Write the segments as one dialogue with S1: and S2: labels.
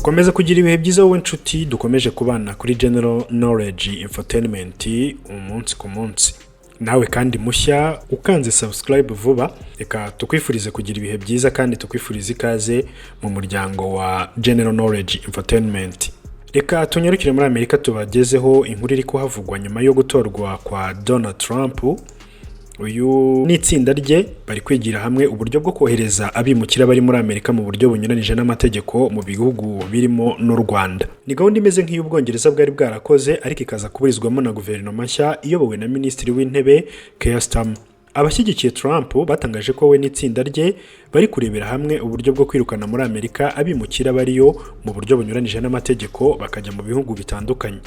S1: Komeza kugira ibihe byiza wowe nshuti dukomeje kubana kuri General Knowledge Infotainment umunsi ku munsi. Nawe kandi mushya ukanze subscribe vuba, reka tukwifurize kugira ibihe byiza kandi tukwifurize ikaze mu muryango wa General Knowledge Infotainment. Reka tunyarukire muri Amerika tubagezeho inkuru iri kuhavugwa nyuma yo gutorwa kwa Donald Trump. Uyu n'itsinda rye bari kwigira hamwe uburyo bwo kohereza abimukira bari muri Amerika mu buryo bunyuranije n'amategeko mu bihugu birimo n'u Rwanda. Ni gahunda imeze nk'iy'Ubwongereza bwari bwarakoze, ariko ikaza kuburizwamo na guverinoma nshya iyobowe na Minisitiri w'Intebe Keir Starmer. Abashyigikiye Trump batangaje ko we n'itsinda rye bari kurebera hamwe uburyo bwo kwirukana muri Amerika abimukira bariyo mu buryo bunyuranije n'amategeko bakajya mu bihugu bitandukanye.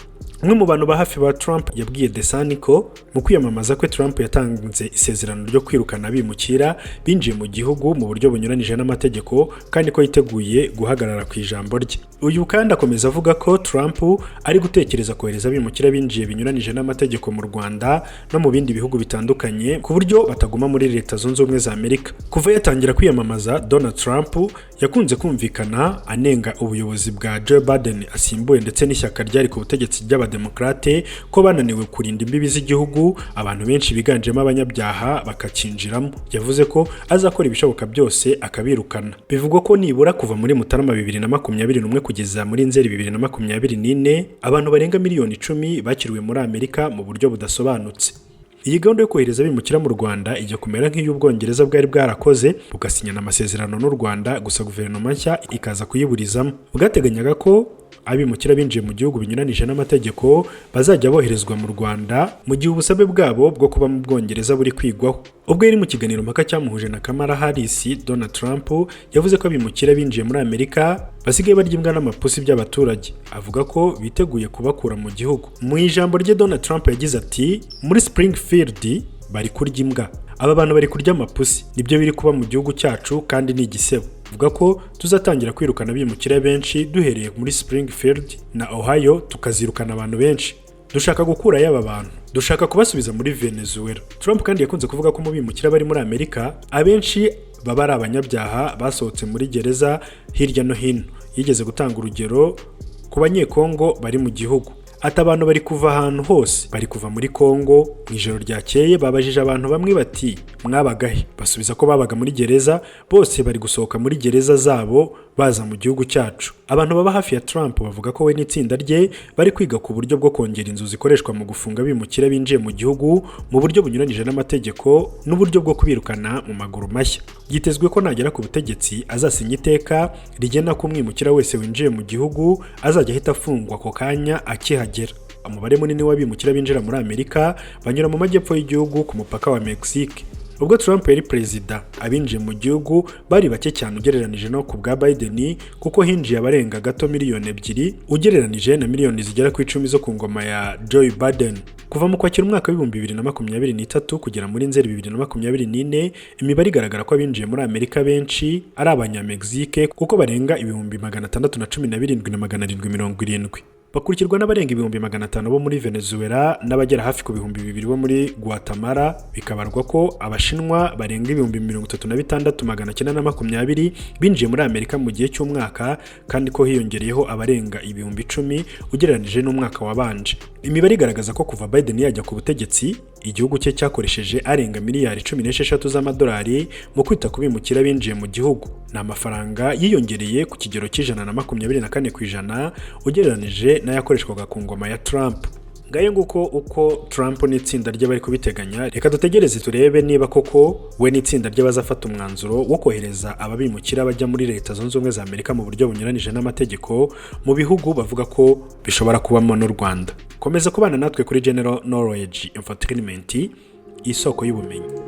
S1: Umwe mu bantu ba hafi ba Trump yabwiye The Sun ko mu kwiyamamaza kwe Trump yatanze isezerano ryo kwirukana abimukira binjiye mu gihugu mu buryo bunyuranije n'amategeko, kandi ko yiteguye guhagarara ku ijambo rye. Uyu kandi akomeza avuga ko Trump ari gutekereza kohereza abimukira binjiye binyuranije n'amategeko mu Rwanda no mu bindi bihugu bitandukanye, ku buryo bataguma muri Leta Zunze Ubumwe za Amerika. Kuva yatangira kwiyamamaza, Donald Trump yakunze kumvikana anenga ubuyobozi bwa Joe Biden asimbuye ndetse n'ishyaka ryari ku butegetsi ry'Abademokarate, ko bananiwe kurinda imbibi z'igihugu, abantu benshi biganjemo abanyabyaha bakakinjiramo. Yavuze ko azakora ibishoboka byose akabirukana. Bivugwa ko nibura kuva muri Mutarama 2021 kugeza muri Nzeri 2024, abantu barenga miliyoni 10 bakiriwe muri Amerika mu buryo budasobanutse. Iyi gahunda yo kohereza abimukira mu Rwanda ijya kumera nk'iy'Ubwongereza bwari bwarakoze, bugasinyana amasezerano n'u Rwanda, gusa guverinoma nshya ikaza kuyiburizamo. Bwateganyaga ko abimukira binjiye mu gihugu binyuranije n'amategeko bazajya boherezwa mu Rwanda mu gihe ubusabe bwabo bwo kuba mu Bwongereza buri kwigwaho. Ubwo yari mu kiganiro mpaka cyamuhuje na Kamala Harris, Donald Trump yavuze ko abimukira binjiye muri Amerika basigaye barya imbwa n'amapusi by'abaturage, avuga ko biteguye kubakura mu gihugu. Mu ijambo rye, Donald Trump yagize ati: "Muri Springfield bari kurya imbwa, aba bantu bari kurya amapusi, nibyo biri kuba mu gihugu cyacu kandi ni igisebo." Avuga ko tuzatangira kwirukana abimukira benshi duhereye muri Springfield na Ohio, tukazirukana abantu benshi. Dushaka gukurayo aba bantu, dushaka kubasubiza muri Venezuela. Trump kandi yakunze kuvuga ko mu bimukira bari muri Amerika abenshi baba ari abanyabyaha basohotse muri gereza hirya no hino. Yigeze gutanga urugero ku Banyekongo bari mu gihugu, ati: "Abantu bari kuva ahantu hose, bari kuva muri Kongo. Mu ijoro ryakeye babajije abantu bamwe bati: 'Mwabagahe?' Basubiza ko babaga muri gereza. Bose bari gusohoka muri gereza zabo baza mu gihugu cyacu." Abantu baba hafi ya Trump bavuga ko we n'itsinda rye bari kwiga ku buryo bwo kongera inzu zikoreshwa mu gufunga abimukira binjiye mu gihugu mu buryo bunyuranyije n'amategeko n'uburyo bwo kubirukana mu maguru mashya. Byitezwe ko nagera ku butegetsi azasinya iteka rigena ko umwimukira wese winjiye mu gihugu azajya ahita afungwa ako kanya akihagera. Umubare munini w'abimukira binjira muri Amerika banyura mu majyepfo y'igihugu ku mupaka wa Mexique. Ubwo Trump yari perezida, abinjiye mu gihugu bari bake cyane ugereranije no ku bwa Biden, kuko hinjiye abarenga gato miliyoni 2 ugereranije na miliyoni zigera ku 10 zo ku ngoma ya Joe Biden. Kuva mu Kwakira umwaka wa 2023 kugera muri Nzeri 2024, imibare igaragara ko abinjiye muri Amerika benshi ari Abanyamegizike, kuko barenga 617,770, bakurikirwa n'abarenga 500,000 bo muri Venezuela n'abagera hafi ku 2000 bo muri Guatemala. Bikabarwa ko Abashinwa barenga 36,920 binjiye muri Amerika mu gihe cy'umwaka, kandi ko hiyongereyeho abarenga 10,000 ugereranije n'umwaka wabanje. Imibare igaragaza ko kuva Biden yajya ku butegetsi, igihugu cye cyakoresheje arenga miliyari 16 z'amadolari mu kwita ku bimukira binjiye mu gihugu. Ni amafaranga yiyongereye ku kigero cya 124% ugereranije n'ayakoreshwaga ku ngoma ya Trump. Ngayo nguko uko Trump n'itsinda rye bari kubiteganya. Reka dutegereze turebe niba koko we n'itsinda rye bazafata umwanzuro wo kohereza ababimukira bajya muri Leta Zunze Ubumwe za Amerika mu buryo bunyuranije n'amategeko mu bihugu bavuga ko bishobora kubamo n'u Rwanda. Komeza kubana natwe kuri General Knowledge Infotainment, isoko y'ubumenyi.